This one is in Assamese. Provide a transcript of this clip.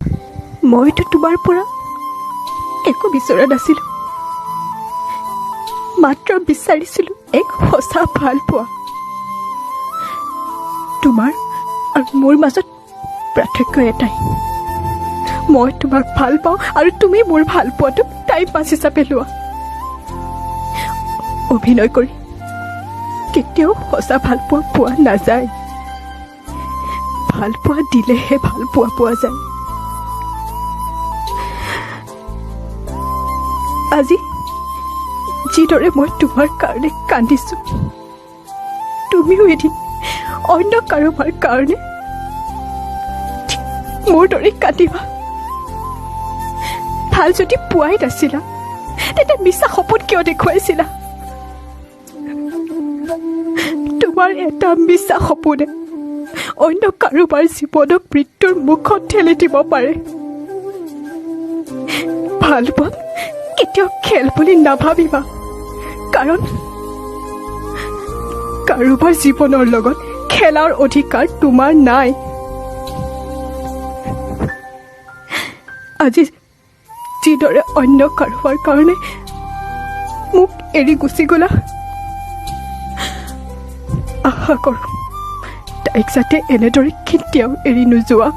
মইতো তোমাৰ পৰা একো বিচৰা নাছিলো, মাত্ৰ বিচাৰিছিলো এক সঁচা ভাল পোৱা। তোমাৰ আৰু মোৰ মাজত পাৰ্থক্য এটাই, মই তোমাক ভাল পাওঁ আৰু তুমি মোৰ ভাল পোৱাটো টাইম পাছ হিচাপে লোৱা। অভিনয় কৰি কেতিয়াও সঁচা ভাল পোৱা পোৱা নাযায়, ভাল পোৱা দিলেহে ভাল পোৱা পোৱা যায়। আজি যিদৰে মই তোমাৰ কাৰণে কান্দিছো, তুমিও এদিন অন্য কাৰোবাৰ কাৰণে মোৰ দৰে কান্দিবা। ভাল যদি পোৱাই নাছিলা তেতিয়া মিছা সপোন কিয় দেখুৱাইছিলা? তোমাৰ এটা মিছা সপোনে অন্য কাৰোবাৰ জীৱনক মৃত্যুৰ মুখত ঠেলি দিব পাৰে। ভাল পোৱা কেতিয়াও খেল বুলি নাভাবিবা, কাৰণ কাৰোবাৰ জীৱনৰ লগত খেলাৰ অধিকাৰ তোমাৰ নাই। আজি যিদৰে অন্য কাৰোবাৰ কাৰণে মোক এৰি গুচি গ'লা, আশা কৰোঁ তাইক যাতে এনেদৰে কেতিয়াও এৰি নোযোৱা।